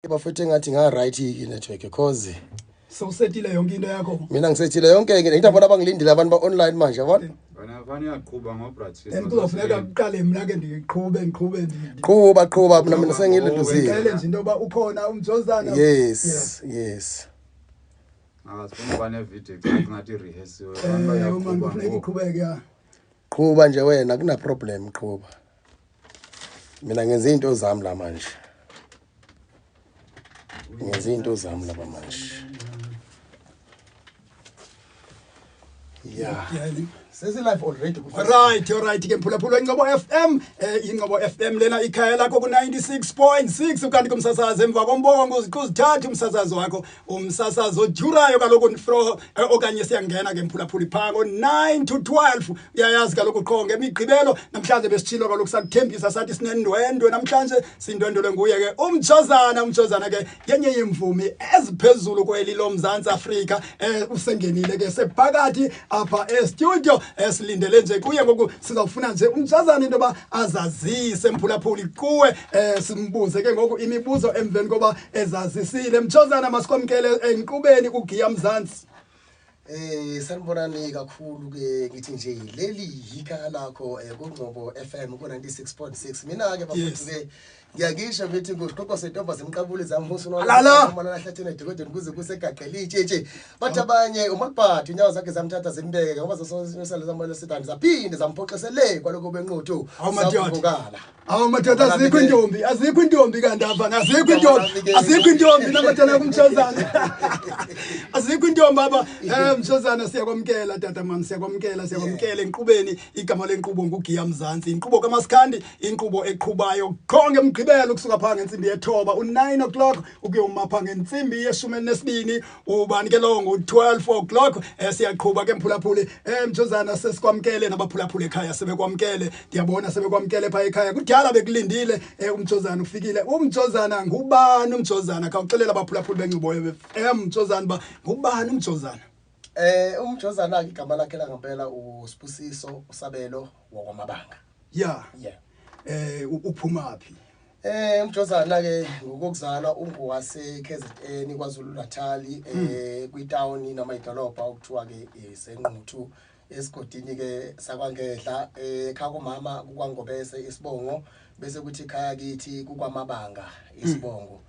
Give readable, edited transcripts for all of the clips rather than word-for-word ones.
Bafethu, engathi nga right i-network, cause Sowusetile yonke into yakho. Mina ngisethile yonke ke. Ngithi abona abangilindile abantu ba online manje, yabona. Wena fana uyaqhuba ngoBratis. Then kuzofuneka kuqale mna ke ndiqhube ndiqhube Qhuba, qhuba, mina sengilinduzile. Ngicele nje into yoba ukhona umjozana. Yes. Akasifuni uba ne-video ecaca ngathi i-rehearsiwe. Abantu Man, bayaqhuba kufuneka ngoku. iqhubeke, ya. Qhuba nje wena, kuna problem, qhuba. Mina ngenza into zami la manje. Ngenza into zami lapha manje. Yeah. Yeah. Sesi live already ku Right, alright ke mphulaphula Ingcobo FM, Ingcobo FM lena ikhaya lakho ku 96.6, ukanti kumsasazi emva kombongo uziqu zithathu, umsasazi wakho, umsasazi odurayo kaloku nfro, okanye siyangena ke mphulaphula pha ngo 9 to 12, uyayazi kaloku qho ngemigqibelo. Namhlanje besitshilo kaloku, sakuthembisa sathi sinendwendwe namhlanje, sindwendwelwe nguye ke umjozana. Umjozana ke yenye yemvumi eziphezulu kweli loMzantsi Afrika, usengenile ke sephakathi apha e-studio, esilindele nje kuye ngoku. Sizawufuna nje umjazana into yoba azazise mphulaphuli kuwe, simbuze ke ngoku imibuzo emveni koba ezazisile. Mjozana, masikwamkele enkqubeni kuGiya Mzantsi. Sanibonani kakhulu ke, ngithi nje leli yikhaya lakho kuNgcobo FM ku 96.6. Mina ke bafethu ke ngiyakisho ngithi ngusiqoqo sentomba zemqabuli zamhusu. Alala! Noma lahlathene edokodweni kuze kusegaqele itshetshe, bathi abanye uMalibhadi unyawo zakhe zamthatha zimbeke ngoba zasosale zamele sidani zaphinde zamphoxesele kwaloko benquthu. Awu, madoda. Savukala. Awu madoda, azikho intombi, azikho intombi kanti apha, azikho intombi, azikho intombi namadala kumjozana, azikho intombi apha. Mjozana, siyakwamkela tata man, siyakwamkela, siyakwamkela enkqubeni. Igama lenkqubo nguGiya Mzantsi, inkqubo kaMaskandi, inkqubo eqhubayo qho ngemgqibelo kusuka phaa ngentsimbi yethoba, u-9 o'clock, ukuyoma phaa ngentsimbi yeshumi elinesibini, ubani ke lowo, ngu-12 o'clock. Siyaqhuba ke mphulaphuli. Mjozana, sesikwamkele, nabaphulaphuli ekhaya sebekwamkele, ndiyabona sebekwamkele phaa ekhaya, kudala bekulindile. Umjozana ufikile. Umjozana ngubani umjozana? Khawuxelela abaphulaphuli beNgcobo FM, mjozana, uba ngubani umjozana. Umjozana ke igama lakhe la ngempela uSibusiso uSabelo wakwaMabanga. Yeah. Uphuma phi? Umjozana ke ngokuzalwa ungowase KZN, KwaZulu Natal, kwitown noma idolobha okuthiwa ke iseNquthu, esigodini ke sakwaNgedla, ekhaya kumama kukwaNgobese isibongo, bese kuthi ekhaya kithi kukwaMabanga isibongo.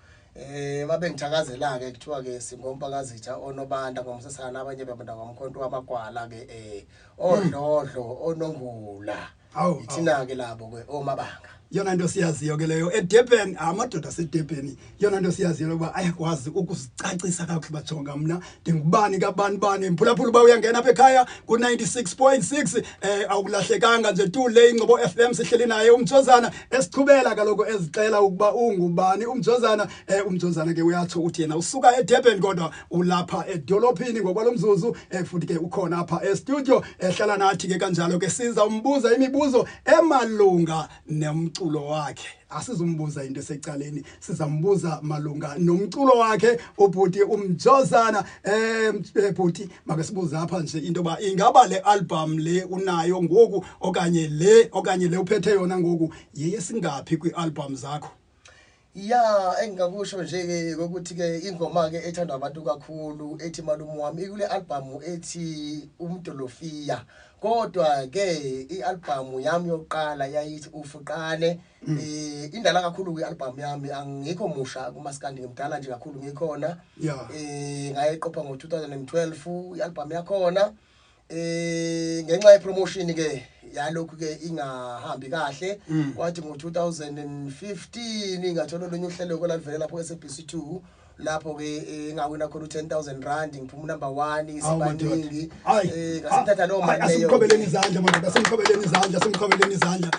Babe ngithakazela ke kuthiwa ke singompakazitha onobanda ngomsesana, abanye bebanda ngomkhonto wamagwala ke, odlodlo onongula. Ithina ke labo ke omabanga. Yona nto siyaziyo ke leyo eDurban, amadoda aseDurban, yona nto siyaziyo ukuba ayakwazi ukuzicacisa kakuhle, bajonga mna ndingubani kabani bani. Mphulaphula, uba uyangena apha ekhaya ku-96.6, awukulahlekanga nje tu. Le Ingcobo FM, sihleli naye umjozana, esichubela kaloku ezixela ukuba ungubani umjozana. Umjozana ke uyatsho uthi yena usuka eDurban kodwa ulapha edolophini ngokwalo mzuzu, futhi ke ukhona apha e-studio, ehlala nathi ke kanjalo ke. Siza umbuza imibuzo emalunga nomculo wakhe, asizumbuza into esecaleni, sizambuza malunga nomculo wakhe ubhuti umjozana. Bhuti, make sibuze apha nje into ba ingaba le album le unayo ngoku okanye le uphethe yona ngoku yeyesingaphi kwi-album zakho? Ya, engingakusho nje ke ukuthi ke ingoma ke ethandwa abantu kakhulu ethi Malume Wami ikule album ethi Umdolofiya, kodwa ke ialbum yami yokuqala yayithi Ufuqane. Indala kakhulu kwialbum yami, angikho musha kumaskandi, ngimdala nje kakhulu ngikhona. Ngayiqopha ngo2012 ialbum yakhona. Ngenxa yepromotion ke yalokhu ke ingahambi kahle, kwathi ngo2015 ngathola olunye uhlelo kolalivela lapho SABC2, lapho ke ngawina khona u10000 rand, ngiphuma number 1 sibaningi. Hayi, Ngasithatha lo mali leyo. Asimqhobeleni izandla madoda, asimqhobeleni izandla, asimqhobeleni izandla.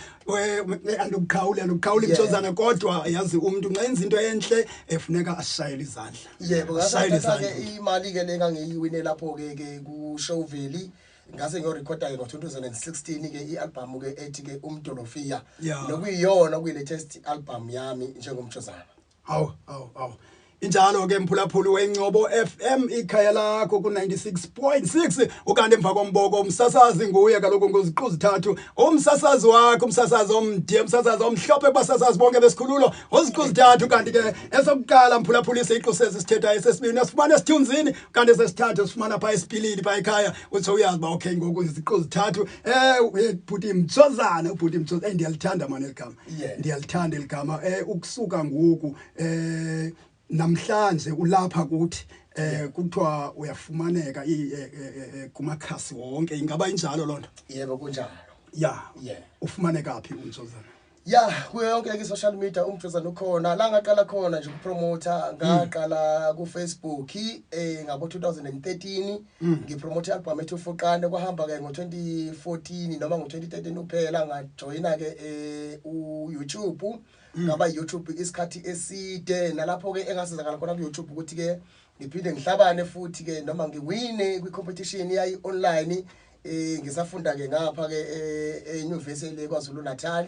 Andokuqhawula, andokuqhawula, mjozana, kodwa yazi umuntu nxa enza into enhle efuneka ashayele izandla. Yebo. Ashayele Ngasathatha ke izandla. imali ke lengangiyiwine lapho ke ku Showville, ngase ngiyorekhoda ke ngo2016 ke ialbum ke ethi ke Umdolofiya, nokuyiyona kuyi latest album yami njengomjozana. Hawu, hawu, hawu. Injalo ke mphulaphuli weNgcobo FM, ikhaya lakho ku-96.6. Ukanti emva komboko umsasazi nguye kaloku nguziqu zithathu, umsasazi wakho, umsasazi omde, umsasazi omhlophe kubasasazi bonke besikhululo, uziqu zithathu. Kanti ke esokuqala mphulaphuli isiqu sesi sithetha, esesibini asifumana esithunzini, kanti esesithathu sifumana phaa esipilini phaa ekhaya. Utsho uyazi uba okay, ngoku iziqu zithathu. Bhuti Mtshozana, ubhuti Mtshozana, ndiyalithanda mani eli gama. Ndiyalithanda eli gama. Ukusuka ngoku namhlanje ulapha kuthi, kuthiwa uyafumaneka kumakhasi wonke, ingaba injalo loo nto? Yebo, kunjalo. Ufumaneka phi uMtshozana? Ya, kuyo yonke ke social media uMjozana ukhona. La ngaqala khona nje ukupromota, ngaqala ku Facebook ngabo 2013 ngipromote album ethi Ufuqane. Kwahamba ke ngo2014 noma ngo2013 uphela, ngajoyina ke u YouTube, ngaba YouTube isikhathi eside. Nalapho ke engasizakala khona ku YouTube ukuthi ke ngiphinde ngihlabane futhi ke noma ngiwine kwi competition yayi online, ngisafunda ke ngapha ke enyuvesi le KwaZulu Natal.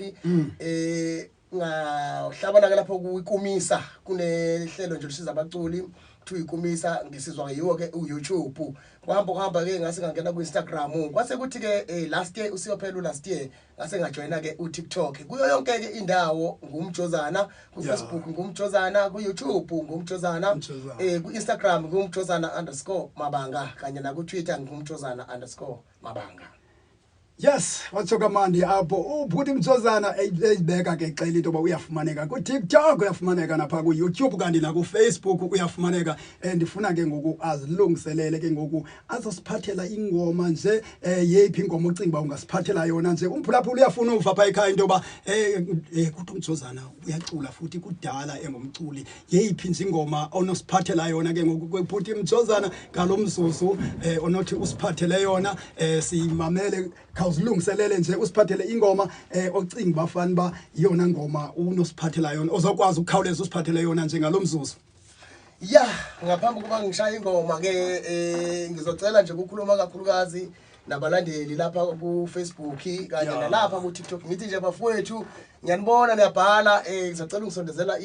Ngahlabana ke lapho kuyikumisa, kunehlelo nje lisiza abaculi kuthiwa ikumisa, ngisizwa yiwo ke uYouTube. Kuhamba kuhamba ke ngase ngangena ku Instagram, kwase kuthi ke last year usiyophela last year ngase ngajoyina ke uTikTok. Kuyo yonke ke indawo ngumjozana, ku Facebook ngumjozana, ku YouTube ngumjozana, Umjozana. Ku Instagram ngumjozana_mabanga, kanye na ku Twitter ngumjozana_mabanga. Yes, watsho kamandi apho ubhuti Mtshozana, eyibeka ke xela into yoba uyafumaneka kuTikTok, uyafumaneka napha kuYouTube, kanti nakuFacebook uyafumaneka. Ndifuna ke ngoku azilungiselele ke ngoku azosiphathela ingoma nje. Yeyiphi ingoma ocinga uba ungasiphathela yona nje? Umphulaphula uyafuna uva phaa ekhaya into yoba kuthi uMtshozana uyacula futhi kudala engumculi. Yeyiphi nje ingoma onosiphathela yona ke ngoku bhuti Mtshozana ngalo mzuzu, onothi usiphathele yona, siyimamele? Khawuzilungiselele nje usiphathele ingoma ocinga uba fani uba yeyona ngoma unosiphathela yona, ozokwazi ukukhawuleza usiphathele yona nje ngalo mzuzu. Ya, ngaphambi kokuba ngishaye ingoma ke, ngizocela nje ukukhuluma kakhulukazi nabalandeli lapha ku Facebook kanye nalapha ku TikTok. Ngithi nje bafowethu, ngiyanibona niyabhala. Ngizocela ungisondezela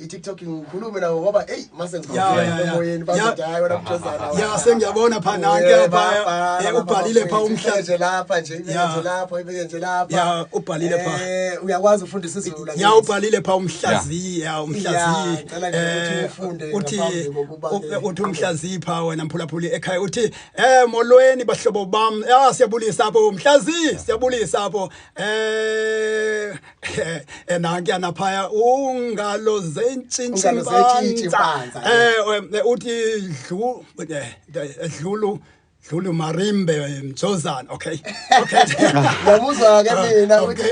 i-TikTok ngikhulume nawo ngoba hey, mase ngizongena emoyeni bazothi hayi wena Mtshozana. Ya, sengiyabona pha nanke pha, ubhalile pha umhla nje lapha nje, ibeke nje lapha, ibeke nje lapha. Ya, ubhalile pha. Uyakwazi ufundisa isiZulu? Ya, ubhalile pha umhlaziyi, ya, umhlaziyi. Ngicela nje ukuthi ufunde uthi ngaphambi kokuba uthi umhlaziyi pha wena mphulaphuli ekhaya, uthi molweni bahlobo bam. Ya, siyabulisa apho umhlaziyi, siyabulisa apho. Nanke naphaya ungalo Ungalo zentshintshi zentshintshinpanza. Uthi dlu dlulu dlulu marimbe Mjozana. Okay. Ngiyamuzwa ke mina ukuthi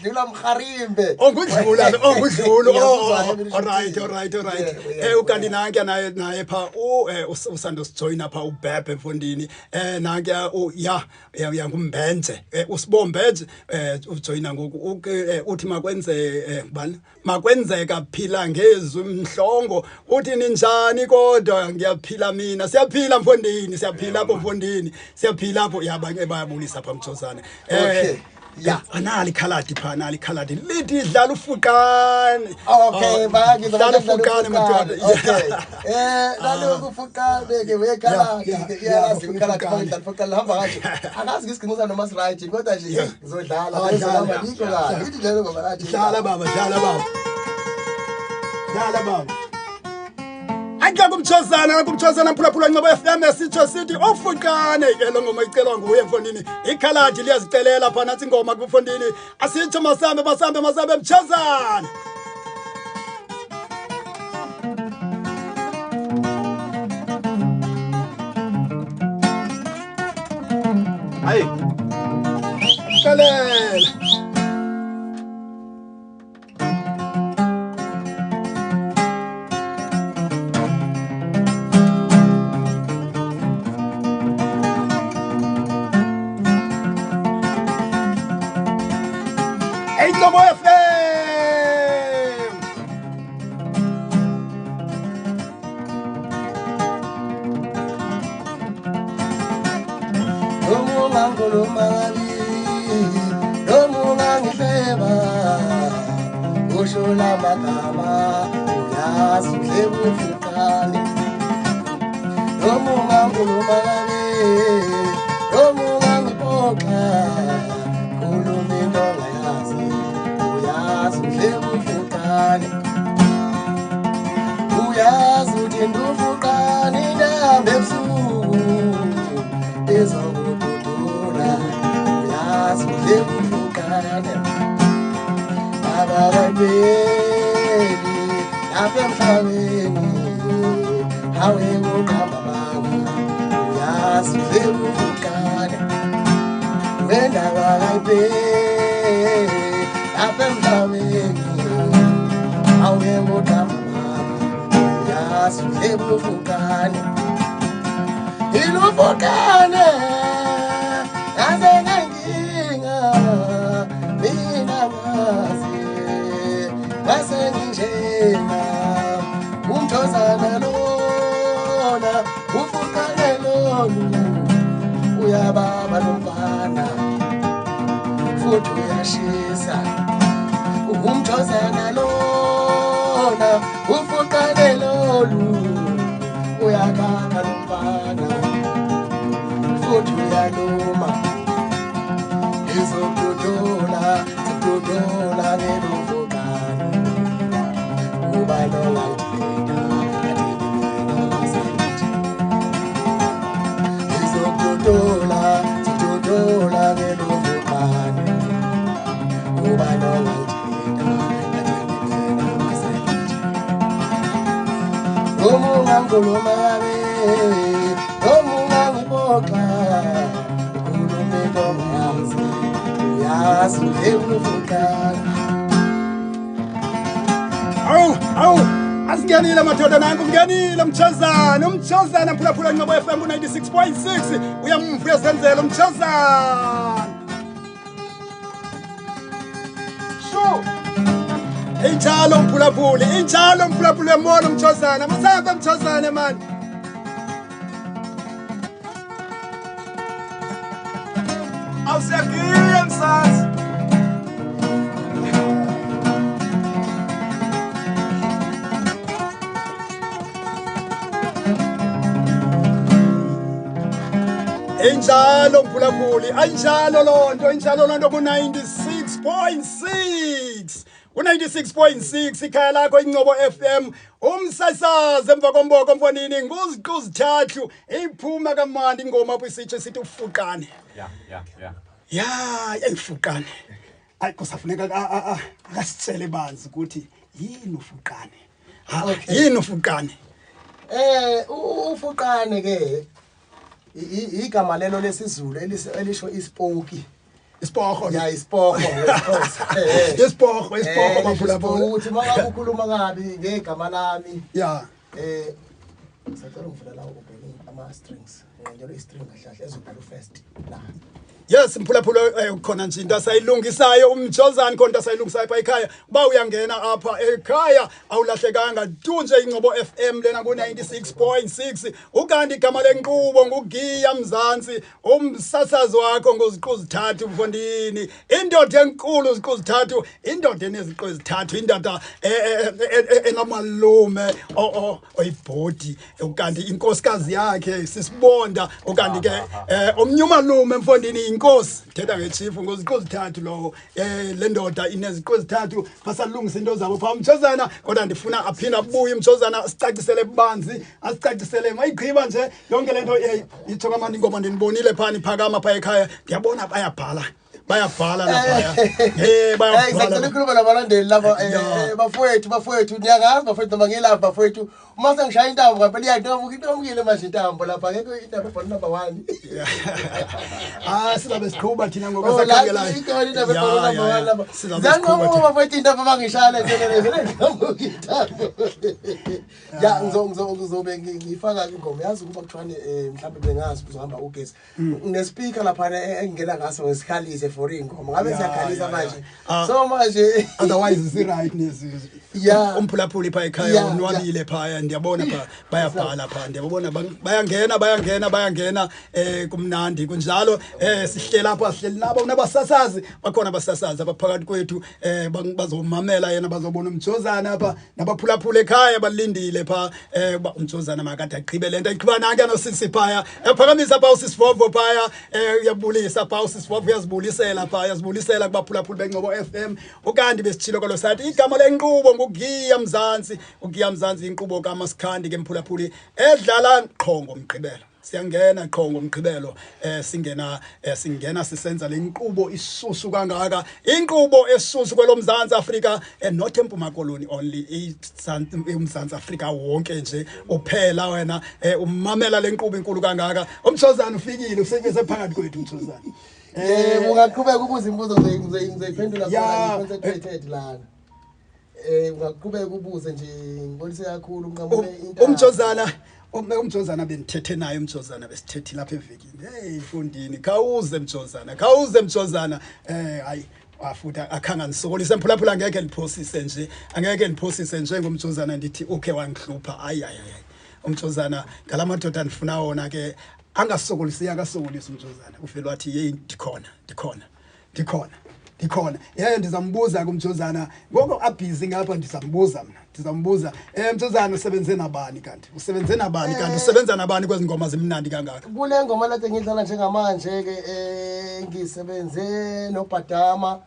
dlula mharimbe. Oh, ngudlula lo, oh, ngudlulu. Ngiyamuzwa Oh, ke mina all right, ukuthi all right, all right. Yebo. Ukanti nanke naye pha u usando sijoyina pha uBhebhe mfondini. Nanke u ya ya ya ngumbenje. Usibombenje ujoyina ngoku. Uthi makwenze bani? Makwenzeka phila ngezwi mhlongo. Uthi ninjani kodwa? Ngiyaphila mina. Siyaphila mfondini, siyaphila apho mfondini. Siyaphila apho, yabanye bayabulisa pha Mtshozana. Okay. Ya, anali ikhaladi pha, nali ikhaladi. Lithi dlala ufuqane. Okay, Oh, bayangizwa. dlala ufuqane madoda. Okay. Naloku ufuqane ke wekhaladi ke, iyazi ikhaladi, ufuqane. Badlala ufuqane hamba kanje. Akazi ngisiginquza noma right, kodwa nje ngizodlala. Ah, dlala. Ngizodlala yikho la. Ithi njalo ngoba kanje. Dlala baba, dlala baba. Dlala baba. Ayike kumtshozana, kumtshozana mphulaphula Ngcobo FM, sitsho sithi ufuqane ke lo ngoma icelwa nguye mfondini. Ikhaladi liyazicelela pha nathi ingoma kumfondini. Asitsho masambe, masambe, masambe mtshozana. Hayi. Celela. Ngcobo FM. Noma ungangikhuluma kabi, noma ungangihleba, usho lamagama. Uyazi udle ufuqane noma ungangikhuluma kabi, noma ungangiphoxa, khuluma into ongayazi. Uyazi udle ufuqane, uyazi uthi ndufuqane intambo ebusuku izokududula. Uyazi udle ufuqane abakalweli lapha emhlabeni, hawe kuqamba amanga. Uyazi udle ufuqane wendaba kayipheli lapha emhlabeni, hawe kuqamba amanga. Uyazi udle ufuqane, ilufuqane ngaze ngenkinga mina ngazi ngase nginjena. Umthozana lona ufuqane lolu, uyababa lo mfana futhi uyashisa. Umthozana lona ufuqane lolu, uyakhakha lo mfana futhi uyaluma. Izokududula zikududula ngelufuqane, uba nongangithinta athi mina ngasengithi. Izokududula zikududula ngelufuqane, uba nongangithinta athi mina ngasengithi. Noma ungangikhuluma kabi, noma ungangiphoxa, ukhuluma into ongayazi. Uyazi udle ufuqane. Awu, awu, asingenile madoda, nanku ungenile umtshazana, umtshazana mphulaphula Ngcobo FM ku-96.6, uyamva uyazenzela umtshazana. Shu! Injalo mphulaphuli, injalo mphulaphuli, uyambona umtshazana, masambe mtshazane mani. Awusiyagiya msasi. Injalo mphulaphuli, ayinjalo lonto, injalo lonto ku-96.6. Ku-96.6 ikhaya lakho Ingcobo FM, umsasazi emva komboko mfonini nguziqu zithathu, iphuma kamandi ingoma apho isitsho sithi ufuqane. Ya, ya, ya. Ya, eyifuqane. Hayi kusafuneka akasitshele banzi ukuthi yini ufuqane. Ha, Okay. yini ufuqane? Ufuqane ke igama lelo lesizulu elisho isipoki. Isiporho. Ya, isiporho ngesiXhosa. Isiporho, isiporho maphulaphula. Ukuthi mangabe ukhuluma kabi ngegama lami, Ya. Sacela ungivula la ubheke ama strings. Nginjalo i-string kahle kahle ezobhala u-first la. Yes mphulaphula, khona nje into asayilungisayo umjozani, khona into asayilungisayo pha ekhaya. Uba uyangena apha ekhaya awulahlekanga tu nje, Ingcobo FM lena ku-96.6, ukanti igama lenkqubo nguGiya Mzantsi, umsasazi wakho nguziqu zithathu mfondini, indoda enkulu ziqu zithathu, indoda eneziqu ezithathu, indoda enamalume oyibhodi, ukanti inkosikazi yakhe sisibonda, ukanti ke omnye umalume mfondini inkosi, thetha ngechief, nguziqu zithathu lowo. Le ndoda ineziqu ezithathu, basalungisa into zabo phaa umtshozana, kodwa ndifuna aphinde abuye umtshozana asicacisele banzi, asicacisele mayiqhiba nje yonke le nto. Itsho kamandi ingoma, ndinibonile phaa niphakama phaa ekhaya, ndiyabona bayabhala, bayabhala laphaya. Hey, bayabhala. Ngisacela ukukhuluma nabalandeli laba, bafowethu, bafowethu, niyangazi bafowethu noma ngilapha bafowethu. Uma sengishaya intambo ngampela iyanqamuka, inqamukile manje intambo lapha, akekho intambo ebhala number 1. Ah, sizabe siqhuba thina Oh, ngokwasakhangelayo. la ikhona intambo ebhala number 1 lapha. Sizabe siqhuba Ziyanqamuka thina. bafowethu intambo uma ngishaya le nto le, vele inqamuka intambo. Ya, ngizobe ngifaka ingoma, yazi ukuba kuthiwane mhlawumbe bengazi kuzohamba ugesi. Ngine-speaker laphana engingena ngaso ngesikhalise for ingoma. Ngabe Ya, siyakhalisa ya, manje. ya. So manje Otherwise si-right nezi. Yeah. Umphulaphuli phaa ekhaya wonwabile phaya, ndiyabona pha bayabhala pha, ndiyabona bayangena bayangena bayangena, kumnandi kunjalo. Sihlela apha, sihleli nabo unabasasazi, bakhona abasasazi abaphakathi kwethu, bazomamela yena, bazobona umjozana apha, nabaphulaphula ekhaya balindile pha, uba umjozana makade agqibe le nto ayiqhiba nanke anosisi phaya, ephakamisa pha usisivovo phaya, uyabulisa pha usisivovo, uyazibulisela pha, uyazibulisela kubaphulaphuli beNgcobo FM. Ukanti besitshilo kolo sathi igama lenkqubo nguGiya Mzantsi. UGiya Mzantsi inkqubo kaMasikhandi ke mphulaphuli, edlala qho ngoMgqibelo. Siyangena qho ngoMgqibelo, singena, singena sisenza le nkqubo isusu kangaka, inkqubo esusu kweloMzantsi Afrika, not eMpuma Koloni only, uMzantsi Afrika wonke nje uphela. Wena umamela le nkqubo inkulu kangaka. Umtshozana ufikile, usekese phakathi kwethu umtshozana. Yebo, ungaqhubeka ubuze imibuzo, ngizoyiphendula khona, ngi-concentrated lana. Ungaqhubeka ubuze nje, ngibonise kakhulu unqamule intaba. Umjozana bendithethe naye, umjozana besithethile lapha evekini. Hey mfundini, khawuze mjozana, khawuze mjozana. Hayi wafuthi akhanga ndisokolise mphulaphula, angeke ndiphosise nje, angeke ndiphosise nje ngomjozana ndithi ukhe wangihlupha. Hayi hayi hayi, umjozana ngalamadoda ndifuna wona ke, angasokolisi, akasokolisi umjozana. Uvele wathi yeyi ndikhona, ndikhona, ndikhona, ndikhona. Yeye ndizambuza kumjozana ngoko abhizi ngapha, ndizambuza mna, ndizambuza. Mjozana, usebenze nabani kanti? Usebenze nabani kanti? Usebenza nabani kwezi ngoma zimnandi kangaka? Kule ngoma lade ngidlala njengamanje ke, ngisebenze noBhadama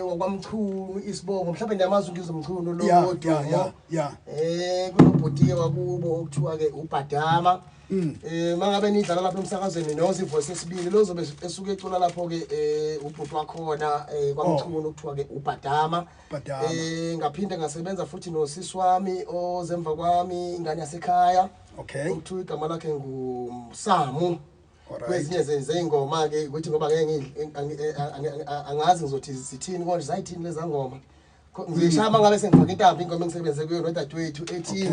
wakwaMchunu isibongo, mhlawumbe ndiyamazi uNgizwe lo wodumo. Kunobhuti wakubo okuthiwa ke uBhadama. Mangabe nidlala lapha emsakazweni nozi voice esibili lozobe esuke ecula lapho ke, ubhuti wakhona kwaMchunu okuthiwa ke uBhadama. Bhadama. Ngaphinde ngasebenza futhi nosisi wami ozemva kwami, ingane yasekhaya. Okuthiwa igama lakhe nguSamu. Kwezinye zey'ngoma ke ukuthi ngoba ngeke angazi ngizothi zithini konje, zayithini leza ngoma. Ngishaya mangabe sengifaka intambo ingoma engisebenze kuyo nodadewethu ethi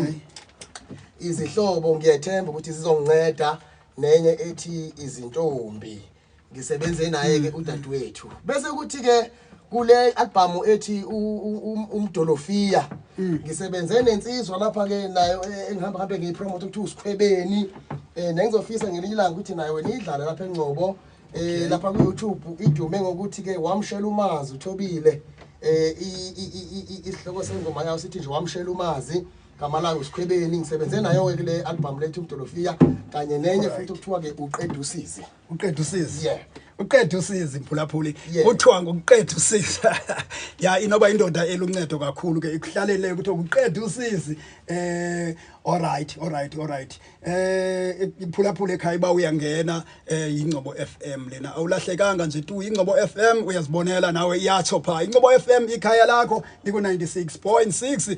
izihlobo, ngiyethemba ukuthi zizonginceda, nenye ethi izintombi, ngisebenze naye ke udadewethu. Bese kuthi ke kule album ethi umdolofiya ngisebenze nensizwa lapha ke nayo, engihamba hambe ngiyipromote, ukuthi uSikhwebeni, nengizofisa ngelinye ilanga ukuthi nayo wena idlale lapha eNgcobo, lapha ku YouTube idume ngokuthi ke wamshela umazi uthobile. Isihloko sengoma yayo sithi nje wamshela umazi, gama layo uSikhwebeni. Ngisebenze nayo ke kule album lethu umdolofiya, kanye nenye futhi okuthiwa ke uqeda usizi. Uqeda usizi. Yeah. Uqeda usizi mphulaphuli. Yeah. Kuthiwa ngokuqeda usizi. Ya, inoba indoda eluncedo kakhulu ke ikuhlalele ukuthi uqeda usizi. All right, all right, all right. Iphulaphula ekhaya ba uyangena, iNgcobo FM lena. Awulahlekanga nje tu, iNgcobo FM uyazibonela nawe, iyatsho pha. iNgcobo FM ikhaya lakho liku 96.6,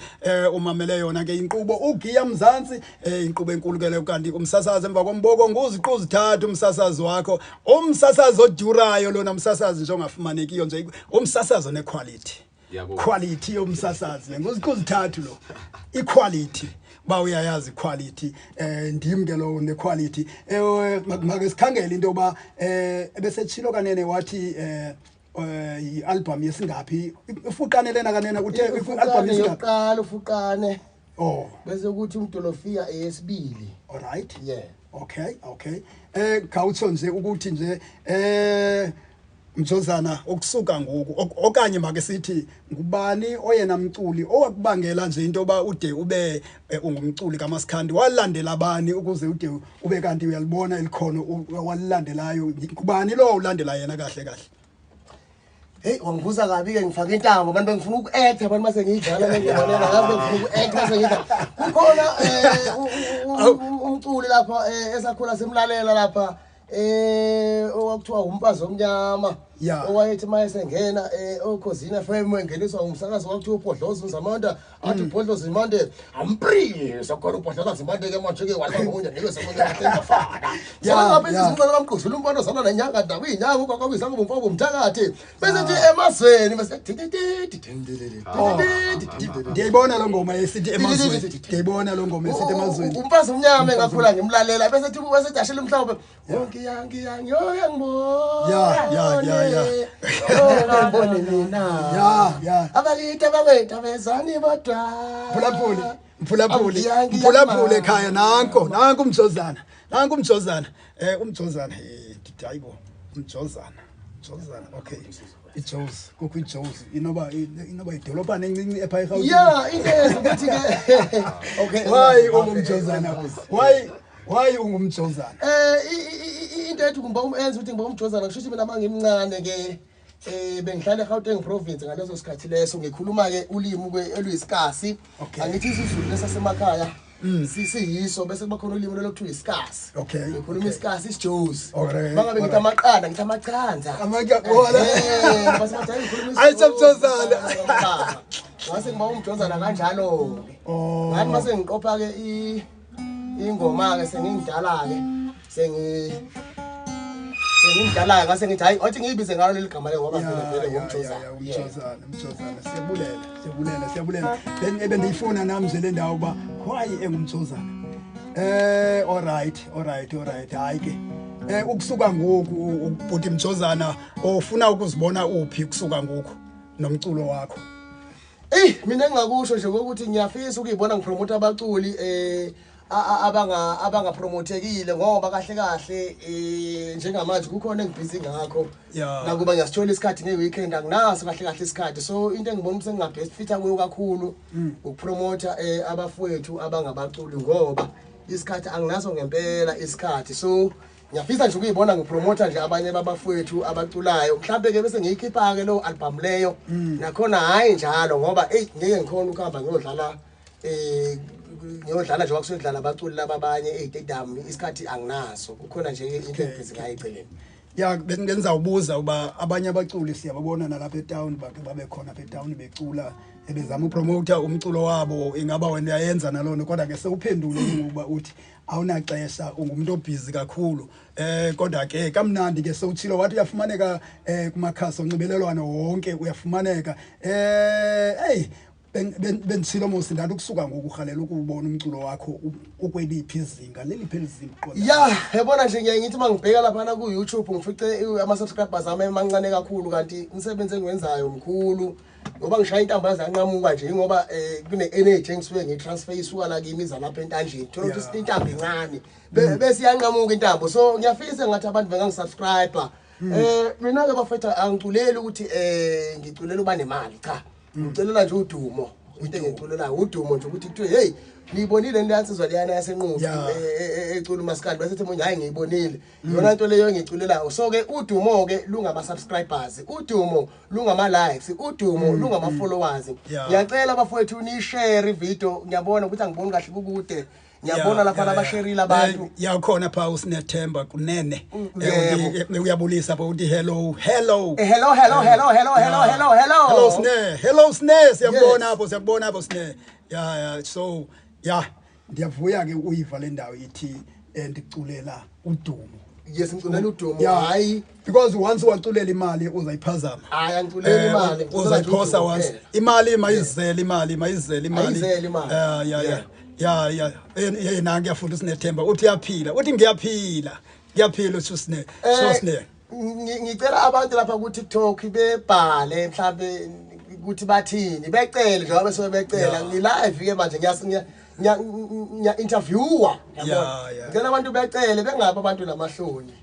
umamele yona ke inkqubo uGiya Mzantsi, inkqubo enkulu ke leyo. Kanti umsasazi emva komboko nguziqu zithathu, umsasazi wakho, umsasazi odurayo lona, umsasazi nje ongafumanekiyo nje, umsasazi onequality. Ngiyabonga. Quality yomsasazi nguziqu zithathu lo, iquality ba uyayazi quality, ndim ke lo nequality. Make sikhangele into yoba ebesechilo kanene wathi i-album yesingaphi ifuqane lena kanene, uthe i-album Ufuqane yesingaphi? Yokuqala ufuqane. Oh. Bese kuthi umdolofiya eyesibili. All right. Yeah. Okay. Khawutsho nje ukuthi nje Mjozana, ukusuka ngoku okanye make sithi ngubani oyena mculi owakubangela nje into yoba ude ube ungumculi kaMasikhandi? Walandela bani ukuze ude ube kanti uyalibona elikhono walilandelayo? Ngubani lo ulandela yena kahle kahle? Hey, wangibuza kabi ke, ngifaka intambo abantu bengifuna uku-act, abantu mase ngiyidlala le ngoma lena, ngazi bengifuna uku-act mase ngiyidlala. Kukhona umculi lapha, esakhula simlalela lapha, owakuthiwa umfazi omnyama, owayethi mayesengena oKhozini FM, engeniswa umsakazi wakuthiwa uBhodloza uNzamanda, athi uBhodloza Nzimande ampriye sakhona uBhodloza Nzimande ke manje ke walibamba kunye nike semunye kahle ngafana. Ngabe izinqala kamgquzula umfana ozalwa nenyanga ndawo inyanga ukwakwabiza ngomfo bomthakathi, bese thi emazweni bese. Ndiyayibona lo ngoma esithi emazweni, ndiyayibona lo ngoma esithi emazweni. Umfazi omnyama engakhula ngimlalela, bese thi bese dashela umhlawumbe wonke yangi yangi yo yangibona. Ya, ya, ya, ya. Oh, mina. Ya, ya. Abakithi abakwethu bezani bodwa. Mphulaphuli, mphulaphuli, Awuyangi mphulaphuli yama. ekhaya nanko, nanku umjozana. Nanku umjozana. Umjozana, ndithi hayibo, umjozana. Umjozana, okay. IJozi, kukho iJozi. Inoba idolobhana encinci epha eRhawutini. Yeah, into eyenza ukuthi ke okay. Why ungumjozana? Why ungumjozana? Into ethi ngimba umenza ukuthi ngimba umjozana kusho ukuthi mina mangimncane ke bengihlala eGauteng province ngaleso sikhathi leso ngikhuluma ke ulimi ke oluyisikasi. Okay. Angithi isiZulu lesasemakhaya siyiso bese kuba khona ulimi lolokuthiwa isikasi. Okay, Ngikhuluma okay. isikasi isiJozi. Alright, Mangabe ngithi alright. amaqanda ngithi amachanza. Wala. Base bathi hayi ngikhuluma Hayi, isiJozi. Mjozana. Ngase ngiba umjozana kanjalo ke. Oh. Ngathi mase ngiqopha ke ingoma ke sengingidala ke sengimdala ke ngase ngithi hayi othi ngiyibize ngalo leli gama le ngoba vele vele ngumjozana. Ya, umjozana, umjozana. Siyabulela, siyabulela, siyabulela. Bendiyifuna nami nje le ndawo uba why engumjozana. All right, all right, all right. Hayi ke. Ukusuka ngoku ubhuti Mjozana ofuna ukuzibona uphi kusuka ngoku nomculo wakho? Ey mina engingakusho nje ukuthi ngiyafisa ukuyibona ngipromote abaculi abanga promotekile ngoba kahle kahle njengamanje kukhona engibhizi ngakho. Yeah. Nakuba ngiyasithola isikhathi ngeweekend anginaso kahle kahle isikhathi, so into engibona ukuthi ngingabest fit kuyo kakhulu ukupromota abafowethu abangabaculi ngoba isikhathi anginaso ngempela isikhathi. So ngiyafisa nje ukuyibona ngipromota nje abanye babafowethu abaculayo, mhlambe ke bese ngiyikhipha ke lo album leyo. Nakhona hayi njalo ngoba hey ngeke ngikhona ukuhamba ngiyodlala ngiyodlala nje kwakusodlala abaculi laba abanye ezitedium, isikhathi anginaso, kukhona nje into engibhizi ngayo eceleni. Ya, bengizawubuza uba abanye abaculi siyababona nalapha etown, bake babe khona apha etown becula ebezama upromota umculo wabo, ingaba wena uyayenza nalona? Kodwa ke sewuphendule ngokuba uthi awunaxesha, ungumuntu obhizi kakhulu. Kodwa ke kamnandi ke sewutshilo wathi uyafumaneka kumakhasi onxibelelwano wonke uyafumaneka. Hey benditshilo mos ndathi ukusuka ngoku urhalela ukuwubona umculo wakho ukweliphi izinga, leliphi elizinga uqonda? Ya, yabona nje ngiyaye ngithi uma ngibheka laphana ku-YouTube ngifice ama-subscribers ami emancane kakhulu, kanti umsebenzi engiwenzayo mkhulu ngoba ngishaya intambo yazanqamuka nje ngoba kune-energy engisuke ngiyitransfer isuka la kimi iza lapha entanjeni, thola ukuthi intambo incane bese iyanqamuka intambo. So ngiyafisa ngathi abantu bengangisubscribe. Mina ke bafethu angiculeli ukuthi ngiculela uba nemali, cha, ngiculela nje udumo. Into engiculelayo udumo nje ukuthi kuthiwe hey niyibonile leyansizwa leyana yaseNquthu ecula umaskandi, bese ethi munye hayi ngiyibonile yona nto leyo engiyiculelayo. So ke udumo ke lungama subscribers, udumo lungama likes, udumo lungama followers. Ngiyacela bafowethu ni share video, ngiyabona ukuthi angiboni kahle kukude, ngiyabona lapha labasherile abantu. Ya khona pha uSinethemba kunene. Yebo. Uyabulisa pha uthi hello, hello. Hello, hello, hello, hello, hello, hello, hello. Hello Sine, hello Sine, siyakubona Yes. apho, siyakubona apho Sine. Ya, ya, so ya ndiyavuya ke uyiva le ndawo ithi ndiculela udumo. Yes, ngiculela udumo. Yeah. Hayi. Because once waculela imali uzayiphazama. Hayi, angiculeli imali, ngiculela Uzayiphosa udumo once. kuphela. Imali mayizele, imali mayizele, imali. Ayizele imali. Ya, ya, ya. Yeah. Ya, ya. Yena ngiyafunda uSinethemba uthi uyaphila, uthi ngiyaphila. Ngiyaphila uthi uSine. So Sine. Ngicela abantu lapha ku TikTok bebhale mhlambe ukuthi bathini, becele njengoba bese becela. Yeah. Ngi live ke manje ngiya interviewer, yabona. Yeah, yeah. Ngicela abantu becele, bengabi abantu namahloni.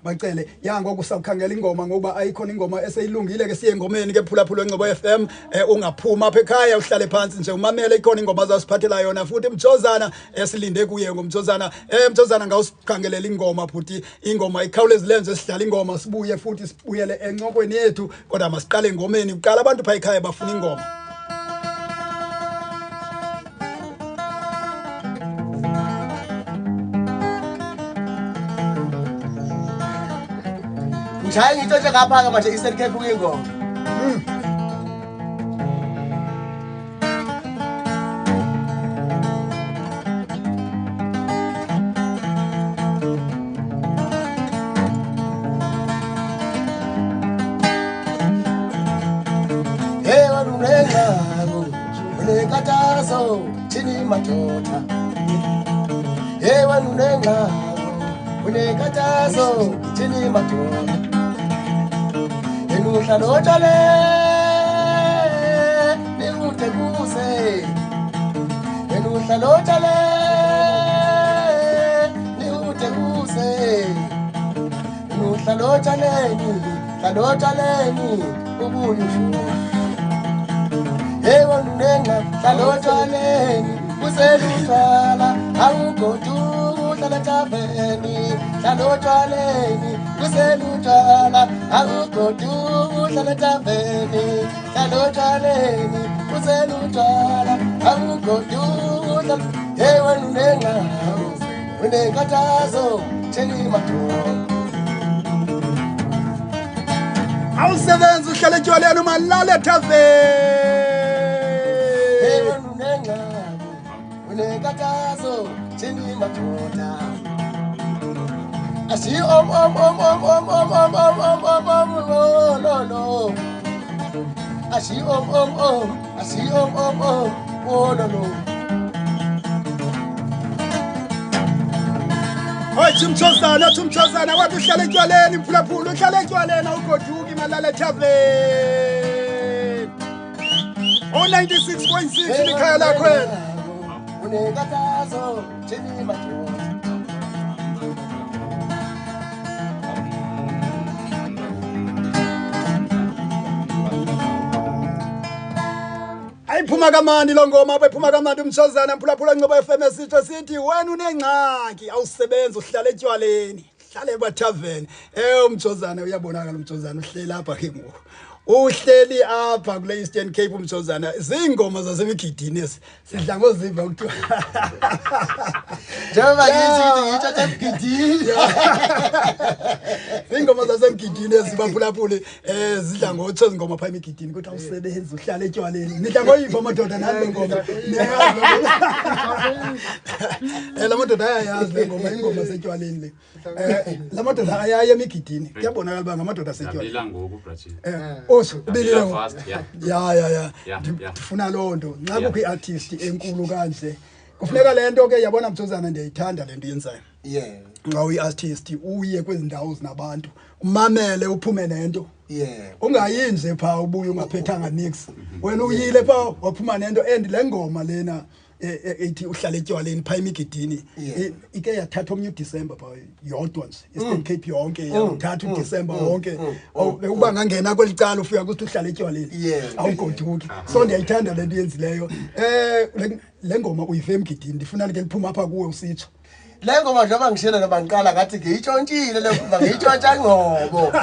Bacele ya ngoku sawukhangela ingoma ngoba ayikhona ingoma eseyilungile ke, siye engomeni ke phulaphula Ngcobo FM. Ungaphuma apha ekhaya uhlale phansi nje umamele, ikhona ingoma azasiphathela yona futhi Mjozana esilinde kuye ngomjozana. Mjozana ngawusikhangelela ingoma futhi, ingoma ikhawulezileyo nje, sidlala ingoma sibuye futhi sibuyele encokweni yethu, kodwa masiqale engomeni kuqala, abantu pha ekhaya bafuna ingoma. Ngishaye ngitshotshe ngapha ke manje Eastern Cape kuyingoma. Hey walunenqabo unenkathazo thini madoda. Hey walunenqabo unenkathazo thini madoda. Wena uhlala otshwaleni kude kuse. Wena uhlala otshwaleni kude kuse. Wena uhlala otshwaleni, hlala otshwaleni ubuye ushume. Hey wena unengxaki, hlala otshwaleni kuselutshwala, awugoduki uhlala ethaveni. Hlala otshwaleni kuselutshwala, awugoduki uhlala ethaveni. Hlala otshwaleni kuselutshwala, awugoduki uhlala. Hey wena unengxaki, unenkathazo, tsheli madoda. Awusebenzi uhlala etywaleni umalala Hey ethaveni. wena unengxaki, unenkathazo, tsheli madoda. Asi om om om om om om om om om om om lo lo lo. Asi om om om, asi om om om, oh lo lo. Othi umthozana, othi umthozana wathi uhlala etywaleni mphulaphula, uhlala etywaleni awugoduki malala ethaveni. O96.6 likhaya lakho wena. Unenkathazo, tsheli madoda. Ayiphuma kamandi lo ngoma apha, iphuma kamandi umthozana mphulaphula Nceba FM esitsho sithi wena unengxaki awusebenzi uhlala etywaleni. Hlale ebathaveni. Umthozana uyabonakala umthozana uhleli apha ke ngoku. Uhleli apha kule Eastern Cape umthozana. Zingoma zasemigidini ezi. Sidla ngoziva kuthiwa. Njengoba ngithi ngithi ngitsho emgidini. Ingoma zasemgidini ezibaphulaphuli zidla ngotsho izingoma pha emigidini ukuthi awusebenzi uhlala etywaleni. Nidla ngoyiva madoda nani le ngoma. Niyayazi le ngoma. La madoda ayayazi le ngoma, ingoma setywaleni le. La madoda ayaya emigidini. Kuyabonakala uba ngamadoda asetywaleni. Ndabila ngoku Brazil. Osho ubilile Ndabila ngoku. fast, yeah. Ya ya ya. Yeah, yeah. Ndifuna loo nto. Nxa Yeah. kukho i-artist enkulu kanje. Kufuneka le nto ke yabona Mthozana ndiyayithanda le nto uyenzayo. Yeah. Xa uyi-artist uye kwezi ndawo zinabantu umamele uphume nento. Yeah. Ungayi nje phaa ubuye ungaphethanga nix. Wena uyile phaa waphuma nento and le ngoma lena ethi uhlala etywaleni phaa emigidini Yeah. ike yathatha omnye uDisemba phaa yodwa nje Eastern Cape yonke yathatha uDisemba wonke. Uba ngangena kweli cala ufika kuthi uhlala etywaleni Yeah. awugoduki. So ndiyayithanda le nto uyenzileyo. Le ngoma uyive emgidini ndifuna ke liphuma apha kuwe usitsho. Le ngoma njengoba ngishilo noma ngiqala ngathi ngiyitshontshile le ngoma, ngiyitshontsha ngqobo.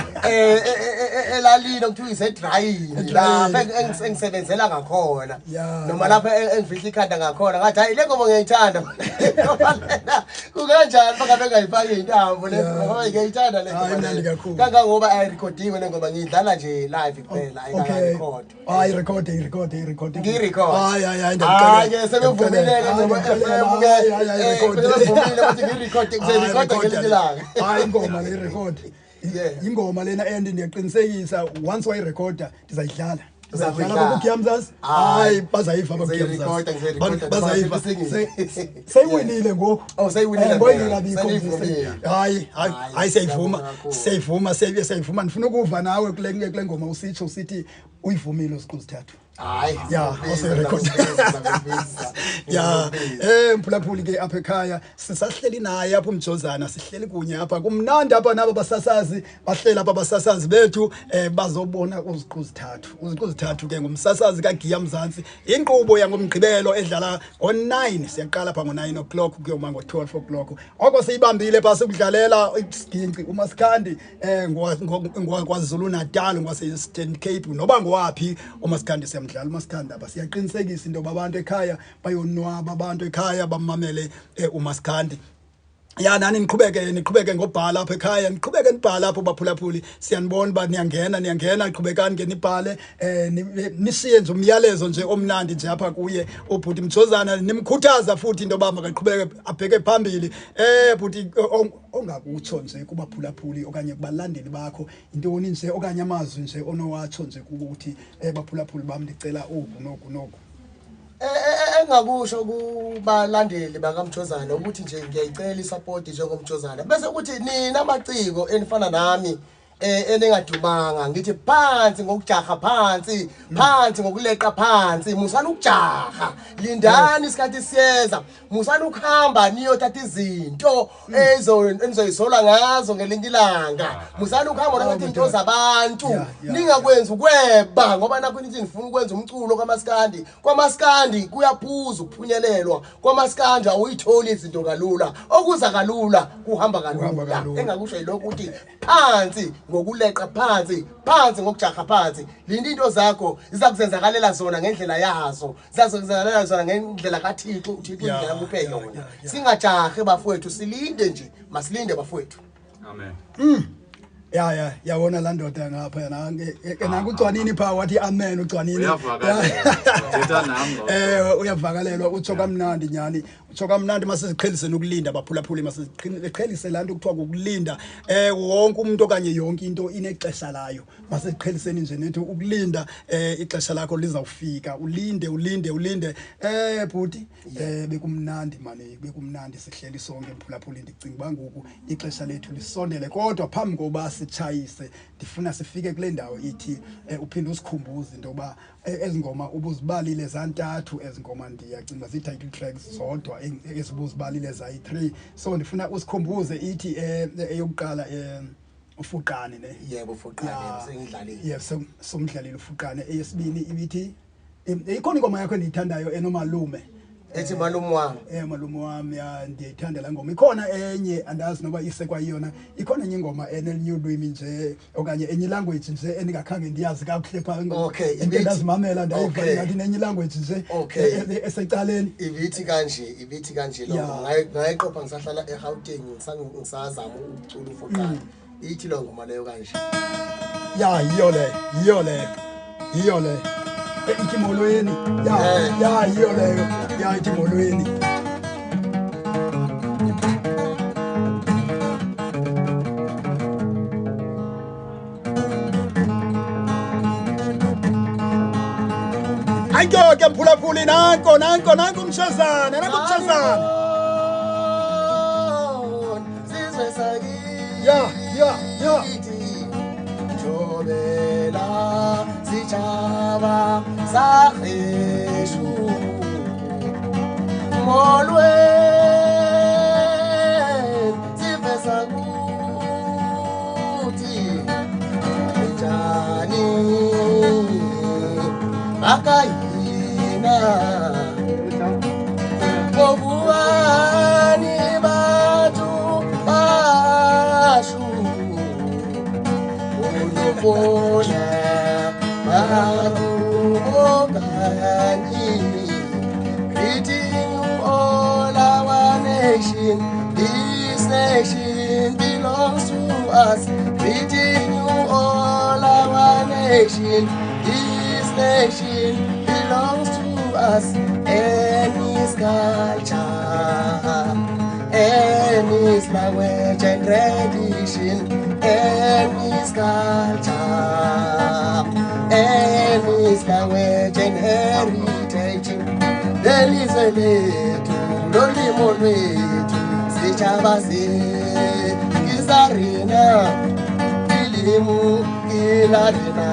Elalini okuthiwa isedrayini Edrayini. lapha engisebenzela ngakhona. Yeah. Noma lapha engifihla ikhanda ngakhona ngathi hayi le ngoma ngiyayithanda. Ngoba lena kukanjani bangabe ngayifaki intambo le Yeah. ngoma ngoba ngiyayithanda le Hayi, ngoma imnandi le. kakhulu. Kangangoba ayirekhodiwe le ngoma ngiyidlala nje live kuphela Okay. ayikarekhodwa. Hayi record record record. Ngiyirekhode. Hayi hayi hayi ndiyamxelela. Hayi ke sebevumile ke ngoba FM ke. Hayi hayi record. Sebevumile ukuthi ngiyirekhode, ngizoyirekhoda ngelinye ilanga. Hayi ingoma le record. Yeah. Ingoma lena and ndiyaqinisekisa once wayirekhoda ndizayidlala. Uzakuyidlala. Ndizayidlala abakuGiyamzazi. Hayi. Hayi bazayiva Ngizoyirekhoda, abakuGiyamzazi. ngizoyirekhoda, Bazayiva. ngizoyirekhoda. Seyiwinile ngoku. Oh, seyiwinile Ngoku vele. ingabikho nje. Seliyivumile. Hayi hayi Hayi, hayi siyayivuma. siyabonga kakhulu. Siyayivuma, siyayivuma. Ndifuna ukuva nawe kule ngoma usitsho usithi uyivumile uziqu zithathu. Hayi. Ya, oseyirekhoda. Ya, mphulaphuli ke apha ekhaya sisahleli naye apha umjozana, sihleli kunye apha kumnandi apha nabo basasazi bahleli apha abasasazi bethu bazobona uziqu zithathu. Uziqu zithathu ke ngumsasazi kaGiya Mzantsi, inkqubo yangomgqibelo edlala ngo-9, siyaqala pha ngo-9 o'clock kuyoma ngo-12 o'clock. Oko siyibambile pha sikudlalela isiginci uMasikhandi ngwaKwaZulu Natal, ngwase Eastern Cape noba ngowaphi uMasikhandi siyamdlala uMasikhandi apha. Siyaqinisekisa into yoba abantu ekhaya bayonwaba, abantu ekhaya bamamele uMasikhandi. Ya nani niqhubeke ngobhala apha ekhaya, niqhubeke nibhale apho baphulaphuli. Siyanibona uba niyangena, niyangena, qhubekani ke nibhale, nishiye nje umyalezo nje omnandi nje apha kuye ubhuti Mthozana, nimkhuthaza futhi into yoba makaqhubeke abheke phambili. Bhuti, ongakutsho nje kubaphulaphuli okanye kubalandeli bakho intoni nje okanye amazwi nje onowatsho nje kubo ukuthi baphulaphuli bam ndicela oku noku noku. Engakusho kubalandeli bakaMthozana ukuthi nje ngiyayicela isupport njengoMthozana, bese kuthi nina amaciko enifana nami Eningadumanga ngithi phansi ngokujaha, phansi phansi ngokuleqa, phansi musana ukujaha, lindani isikhathi siyeza, musana ukuhamba niyothatha izinto ezo enizoyisola ngazo ngelinye ilanga, musana ukuhamba nothatha izinto zabantu, ningakwenzi ukweba, ngoba nakho nithi nifuna ukwenza umculo kamaskandi. Kwamaskandi kuyaphuza ukuphunyelelwa, kwamaskandi awuyitholi izinto kalula, okuza kalula kuhamba Kuhamba kalula. Kalula. Engakusho yilokhu ukuthi phansi ngokuleqa, phansi phansi ngokujaha, phansi linda into zakho zizakuzenzakalela zona ngendlela yazo, zizakuzenzakalela zona ngendlela kaThixo, uThixo indlela kuphe yona. Singajahi bafowethu, silinde nje, masilinde bafowethu. Amen. Ya, yabona laa ndoda ngapha yena nanku uCwanini phaa, wathi amen uCwanini. Uyavakalelwa. Thetha nam lo. Uyavakalelwa, utsho kamnandi nyani, utsho kamnandi. Masiziqheliseni ukulinda, baphulaphuli, masiziqhelise laa nto kuthiwa kukulinda. Wonke umuntu okanye yonke into inexesha layo. Masiziqheliseni nje nethi ukulinda, ixesha lakho lizawufika, ulinde, ulinde, ulinde. Bhuti, bekumnandi mani, bekumnandi sihleli sonke, mphulaphuli. Ndicinga uba ngoku ixesha lethu lisondele, kodwa phambi koba sitshayise ndifuna sifike kule ndawo ithi uphinde usikhumbuze into yoba ezi ngoma ubuzibalile zantathu, ezi ngoma ndiyacinga zii-title tracks zodwa ezibuzibalile zayi-three, so ndifuna usikhumbuze ithi eyokuqala, uFuqane ne? Yebo, Fuqane. Sengidlalile. Yeah, somdlalile uFuqane. Eyesibini ibithi ikhona ingoma yakho endiyithandayo enomalume. Ethi Malume Wami. Malume Wami, ya, ndiyayithanda laa ngoma. Ikhona enye, andazi noba isekwayiyona, ikhona enye ingoma enelinye ulwimi nje okanye enye ilanguage nje endingakhange ndiyazi kakuhle phaa. Into endazimamela ndayiva ingathi nenye ilanguage nje esecaleni. Ibithi kanje lo ngayiqopha ngisahlala eGauteng, ngisazama ukucula uFuqane. Ithi lo ngoma leyo kanje. Ya, yiyo leyo, yiyo leyo, yiyo leyo. Ithi Molweni, ya. Ya, yiyo leyo, ya, ithi Molweni. Ayike ke mphulaphuli, nanko nanko nanko umshazana, nanko umshazana. Sizwe sakithi. Ya. Thobela sitshaba saxeshu. Molweni sive sakuthi, njani bakayina Bobuani batho bashu Unobona batho okanye. Greeting you all our nation. This nation belongs to us. Greeting you all our nation. This nation belongs to us. And its culture and its language and tradition, and its culture and its language and heritage. Lelizwe lethu, lolimo lwethu, sitshaba se ke sa rena, ilimi ke la rena.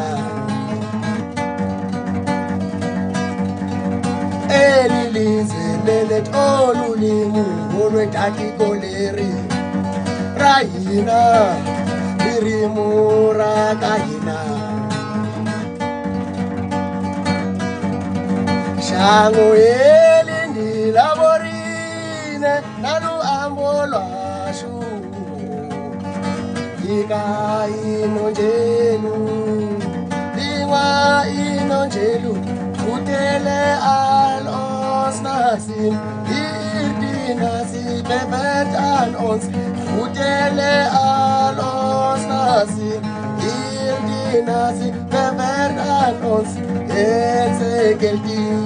Eli lizwe lelethu, olulimi olwetatikoleri ra hina, ririmi ra ka hina. Shango eli ndi la borine na luambo lwashu. Nyika inonjelu lingwa inonjelu utele al ons nasin hier nasi bewert aan ons. Goedele al ons nasie, hier die nasie bewert aan ons. En sy geldier,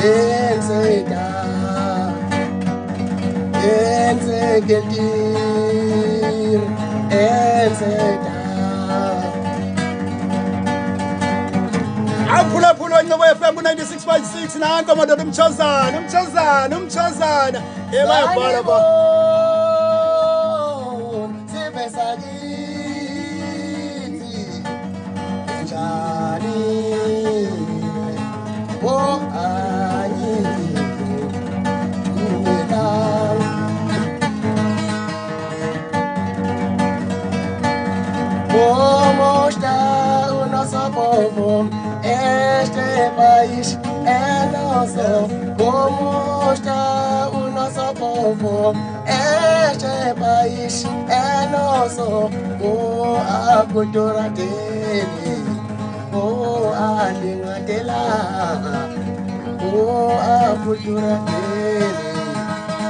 en sy dag, en sy geldier, en sy dag. Aphulaphula Ncobo FM ku-96.6, nanko madoda umtshazana, umtshazana, umtshazana, e bayabhala ba. Sanibon, sive sakithi. ani bo ani dumelang. Como está o nosso povo? Este país é nosso. Como está o nosso povo? Este país é nosso. Com a cultura dele, com a língua dela, com a cultura dele,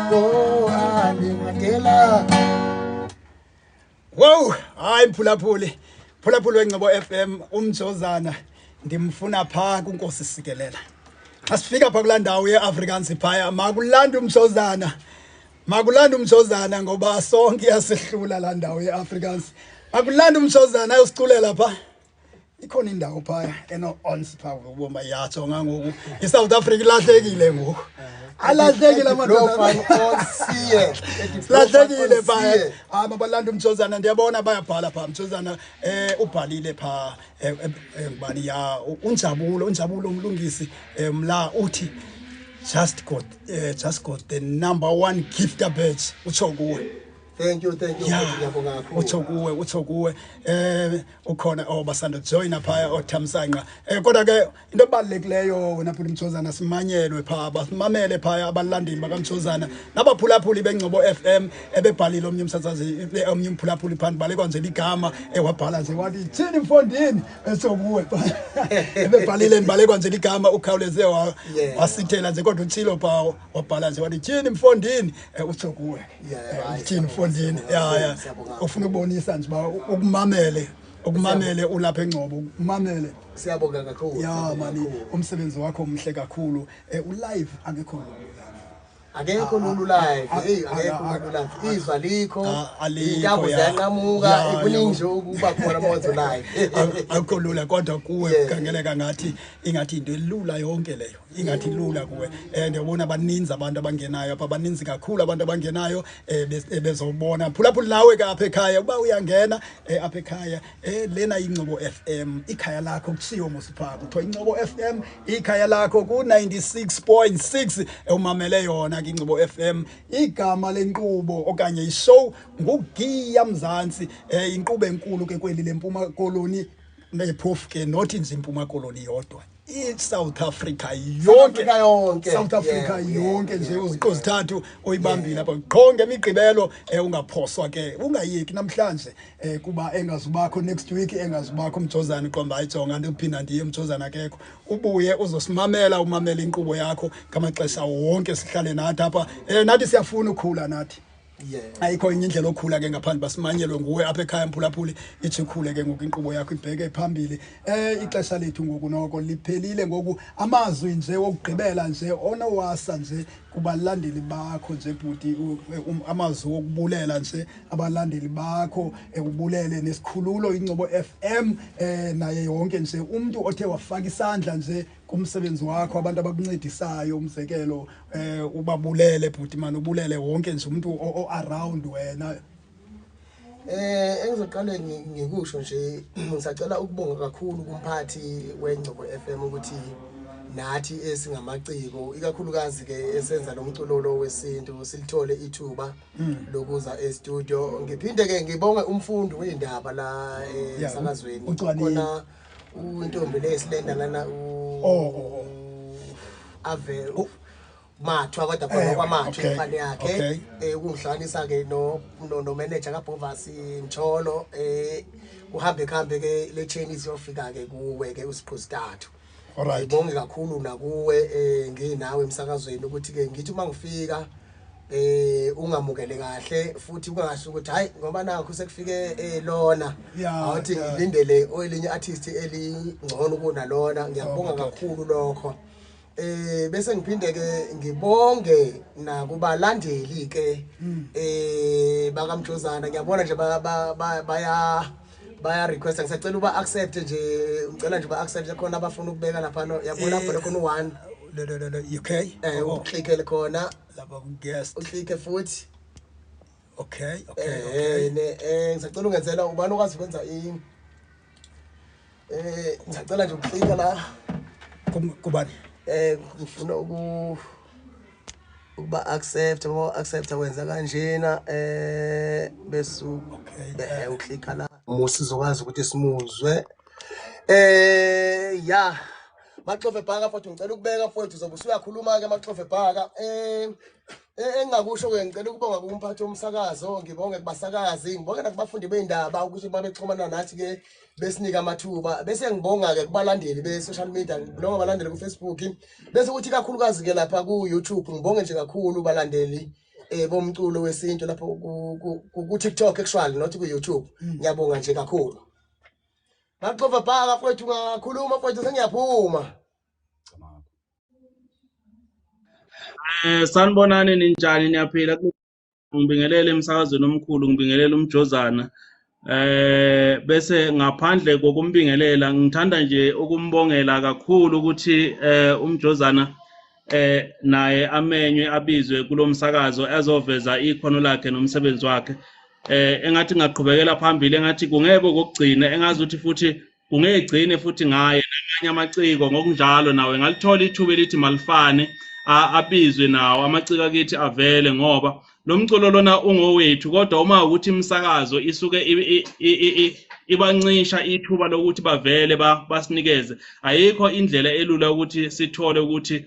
com a língua dela. Wow, hayi mphulaphuli. Mphulaphuli weNgcobo FM uMjozana ndimfuna pha kuNkosi Sikelela. Xa sifika pha kulaa ndawo yeAfrikaans phaya makulanda uMjozana. Makulanda uMjozana ngoba sonke iyasihlula laa ndawo yeAfrikaans. Makulanda uMjozana ayosiculela pha. Ikhona indawo phaya eno-ons pha uboma yatsho ngoku. ISouth Africa ilahlekile ngoku. Alahlekile amadoda. Lahlekile phaya. Hayi mabalanda uMjozana ndiyabona bayabhala pha Mjozana ubhalile pha ngubani ya uNjabulo umlungisi mla uthi just got the number one gift badge utsho kuwe. Thank you, thank you. Ngiyabonga kakhulu. Utsho kuwe ukhona oh basanda joina phaya oThamsanqa kodwa ke into ebalulekileyo wena bhuti Mjozana simanyelwe pha basimamele phaya abalandeli bakaMjozana nabaphulaphuli beNgcobo FM ebebhalile omnye umsasazi omnye umphulaphuli phansi balekwa nje ligama ewabhala nje wathi thini mfondini esokuwe ebebhalile ndibalekwa nje ligama ukhawuleze wasithela nje kodwa utshilo pha wabhala nje wathi tyhini mfondini utsho kuwe. Hayi, tyhini mfondini siyabonga, ya siyabonga. Ufuna ukubonisa nje uba ukumamele ulapha eNgcobo umamele. Siyabonga kakhulu. Ya Siyabonga mani kakhulu. Umsebenzi wakho mhle kakhulu ulive akekho lula. Akekho lulu live, hey, akekho lulu live, izwa likho Alikho, intambo ziyanqamuka. Kuningi nje ukuba khona uma live. Akukho lula kodwa kuwe kukhangeleka ngathi ingathi into elula yonke leyo ingathi ilula kuwe. Ndiyabona baninzi abantu abangenayo apha, baninzi kakhulu abantu abangenayo bezobona. Phulaphula nawe ke apha ekhaya uba uyangena apha ekhaya lena iNgcobo FM ikhaya lakho kutshiwo mosipha kuthiwa iNgcobo FM ikhaya lakho ku-96.6 umamele yona ke iNgcobo FM. Igama lenkqubo okanye ishow nguGiya Mzantsi inkqubo enkulu ke kweli leMpuma Koloni nephofu ke not nje iMpuma Koloni yodwa, i-South Africa yonke. Africa yonke. South Africa yonke nje uziqo zithathu oyibambile apha qho ngemigqibelo ungaphoswa ke ungayeki namhlanje kuba engazubakho next week engazubakho uMjozana uqomba ayijonga ndiphinda ndiye uMjozana akekho ubuye uzosimamela umamele inkqubo yakho ngamaxesha wonke sihlale nathi apha nathi siyafuna ukhula nathi. Ayikho enye indlela okhula ke ngaphandle basimanyelwe nguwe apha ekhaya mphulaphuli ithi ikhule ke ngoku inkqubo yakho ibheke phambili. Ixesha lethu ngoku noko liphelile ngoku amazwi nje wokugqibela nje onowasa nje kubalandeli bakho nje bhuti amazwi wokubulela nje abalandeli bakho ubulele nesikhululo iNgcobo FM naye yonke nje umuntu othe wafaka isandla nje kumsebenzi wakho abantu abakuncedisayo umzekelo ubabulele bhuti man ubulele wonke nje umuntu o around wena. Engizoqale ngikusho nje ngisacela ukubonga kakhulu kumphathi weNgcobo FM ukuthi nathi esingamaciko ikakhulukazi ke esenza lo mculo lo wesintu silithole ithuba lokuza e-studio. Ngiphinde ke ngibonge umfundi weindaba la emsakazweni uCwaningi. Khona untombi lesilenda lana Oh. ave Mathwa kodwa khona kwaMathwa imfane yakhe ukungihlanganisa ke no manager kaBhovasi Mcholo kuhambe kuhambe ke le chain izofika ke kuwe ke usiqhuzithathu. Ngibonge kakhulu nakuwe nginawe emsakazweni ukuthi ke ngithi uma ngifika ungamukele kahle futhi ungasho ukuthi hayi ngoba nakho sekufike lona awuthi ngilindele oyelinye artist elingcono kunalona. Ngiyabonga Oh, madoda. kakhulu lokho. Bese ngiphinde ke ngibonge nakubalandeli ke bakaMjozana. Ngiyabona nje baya request ngisacela uba accept nje ngicela nje ba accept khona abafuna ukubeka lapha no yabona bhala khona u1 Le UK uklikele khona. Lapha guest. Uklike futhi. Okay okay okay Ne ngisacela ungenzela ubani okwazi ukwenza i Ngisacela nje ukuhlika la. Kubani? Ngifuna ukuba accept, uma accept wenza kanjena bese Okay. Uklika la. Musi sizokwazi ukuthi simuzwe. Ya. Maxove bhaka futhi ngicela ukubeka futhi uzobe usuyakhuluma ke Maxove bhaka. Engingakusho ke ngicela ukubonga kumphathi womsakazo, ngibonge kubasakazi, ngibonge nakubafundi beindaba ukuthi babexhumana nathi ke besinika amathuba. Bese ngibonga ke kubalandeli be social media, ngibonga abalandeli ku Facebook. Bese kuthi kakhulukazi ke lapha ku YouTube ngibonge nje kakhulu balandeli bomculo wesintu lapho ku TikTok actually not ku YouTube. Ngiyabonga nje kakhulu. Maxova bhaka mfowethu, ungakhuluma mfowethu, sengiyaphuma. Sanibonani, ninjani, niyaphila? Ngibingelele emsakazweni omkhulu, ngibingelele umjozana. Bese ngaphandle kokumbingelela ngithanda nje ukumbongela kakhulu ukuthi umjozana naye amenywe abizwe kulomsakazo azoveza ikhono lakhe nomsebenzi wakhe. Engathi ngaqhubekela phambili, engathi kungeke kokugcina, engazi ukuthi futhi kungegcine futhi ngaye namanye amaciko ngokunjalo nawe ngalithola ithuba elithi malifane abizwe nawo amaciko akithi avele, ngoba lo mculo lona ungowethu, kodwa uma ukuthi imisakazo isuke ibancisha ithuba lokuthi bavele basinikeze, ayikho indlela elula ukuthi sithole ukuthi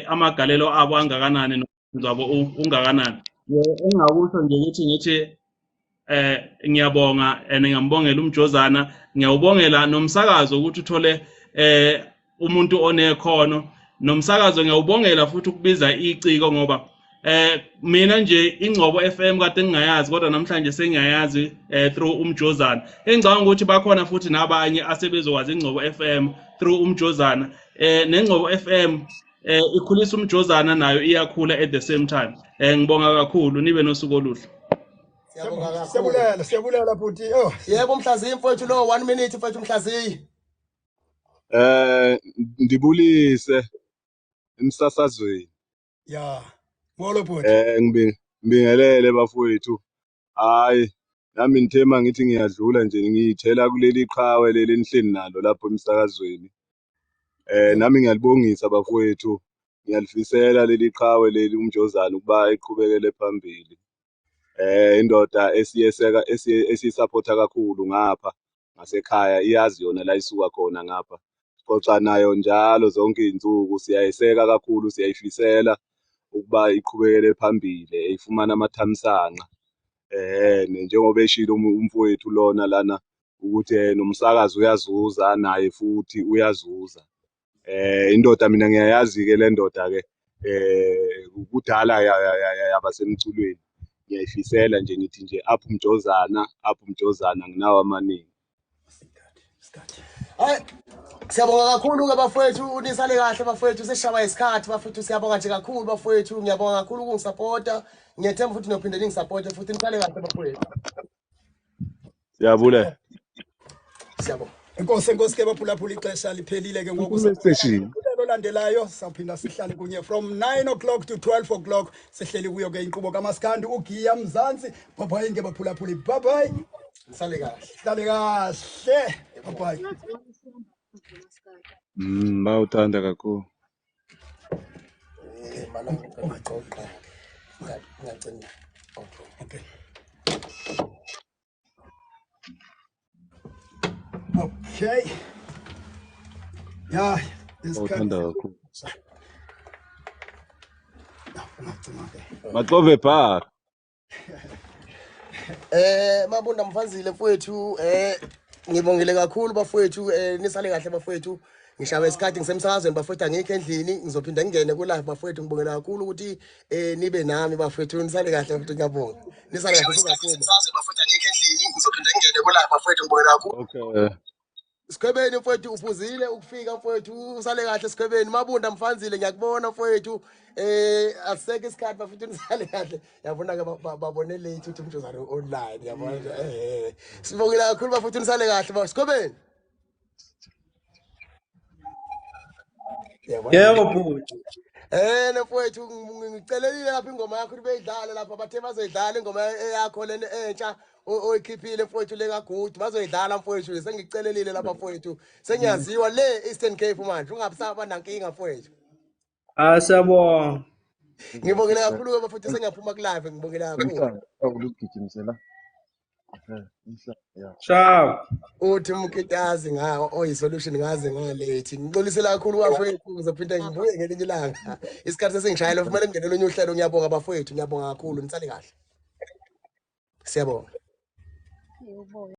amagalelo abo angakanani nomsebenzi wabo ungakanani. Engingakusho nje ukuthi ngithi ngiyabonga and ngiyambongela umjozana, ngiyawubongela nomsakazo ukuthi uthole umuntu onekhono, nomsakazo ngiyawubongela futhi ukubiza iciko, ngoba mina nje Ingcobo FM kade ngingayazi, kodwa namhlanje sengiyayazi through umjozana. Engicabanga ukuthi bakhona futhi nabanye asebezokwazi Ingcobo FM through umjozana. Nengcobo FM ikhulisa umjozana, nayo iyakhula at the same time. Ngibonga kakhulu, nibe nosuku oluhle. Siyabonga kakhulu. Siyabulela, siyabulela bhuti. Oh. Yebo umhlaziyi mfowethu lo 1 minute mfowethu umhlaziyi. Ndibulise emsasazweni. Ya. Molo bhuti. Ngibingelele bafowethu. Hayi, nami ngithema ngithi ngiyadlula nje ngiyithela kuleli qhawe leli enihleli nalo lapho emsakazweni. Nami ngiyalibongisa bafowethu, ngiyalifisela leli qhawe leli umjozana ukuba eqhubekele phambili. Indoda esiyeseka esiyisupporta kakhulu ngapha ngasekhaya, iyazi yona la isuka khona ngapha. Sixoxa nayo njalo zonke izinsuku, siyayiseka kakhulu, siyayifisela ukuba iqhubekele phambili, ifumana amathamsanqa. Njengoba eshilo umfowethu lona lana ukuthi nomsakazo uyazuza naye futhi uyazuza. Indoda mina ngiyayazi ke le ndoda ke kudala yaba semculweni. Ngiyayifisela nje ngithi nje up umjozana, up umjozana, nginawo amaningi. Hayi, siyabonga kakhulu ke bafowethu, nisale kahle bafowethu, sesishaba isikhathi bafowethu, siyabonga nje kakhulu bafowethu, ngiyabonga kakhulu ukungisupporta. Ngiyethemba futhi nophinde ningisupporte futhi, nisale kahle bafowethu. Siyabule. Siyabonga. Enkosi, enkosi ke baphulaphula, ixesha liphelile ke ngoku. Station. Olandelayo sawuphinda sihlale kunye from 9 o'clock to 12 o'clock, sihleli kuyo ke inkqubo kaMaskandi uGiya Mzansi. Bye bye ke baphulaphuli, bye bye. Nisale kahle. Hlale kahle, bye bye. Bawuthanda kakhulu. Mana ngixoxa. Ngiyagcina. Okay. Okay. Okay. Ya, Bawuthanda kakhulu. Ungacima ke. Maxove bar. Mabunda Mfanzile mfowethu, ngibongile kakhulu bafowethu, nisale kahle bafowethu. Ngishawe isikhathi ngisemsakazweni bafowethu, angikho endlini, ngizophinda ngingene ku live bafowethu. Ngibongela kakhulu ukuthi nibe nami bafowethu, nisale kahle bafowethu, ngiyabonga. Nisale kahle sizaphuma. Bafowethu angikho endlini, ngizophinda ngingene ku live bafowethu, ngibongela kakhulu. Okay. Sikhwebeni mfowethu, uphuzile ukufika mfowethu, usale kahle Sikhwebeni. Mabunda Mfanzile ngiyakubona mfowethu. Aseke isikhathi bafowethu, nisale kahle. Yabona ke babone late ukuthi umjozana online, yabona nje. Sibongile kakhulu bafowethu, nisale kahle ba Sikhwebeni. Yabona. Yebo bhuti. Mfowethu ngicelelile lapha ingoma yakho ukuthi beyidlale lapha, bathe bazoyidlala ingoma eyakho lena entsha oyikhiphile mfowethu le kaGood, bazoyidlala mfowethu, sengicelelile lapha mfowethu, sengiyaziwa le Eastern Cape manje, ungabisaba nankinga mfowethu. Ah, siyabonga. Ngibongele kakhulu ke futhi, sengiyaphuma ku live, ngibongele kakhulu. Sharp. Uthi umkitazi ngawo oyi-solution ngaze ngalethi. Ngixolisela kakhulu bafowethu, ngizophinda ngibuye ngelinye ilanga. Isikhathi sesingishayela, kumele ngingene olunye uhlelo. Ngiyabonga bafowethu, ngiyabonga kakhulu, nisale kahle. Siyabonga.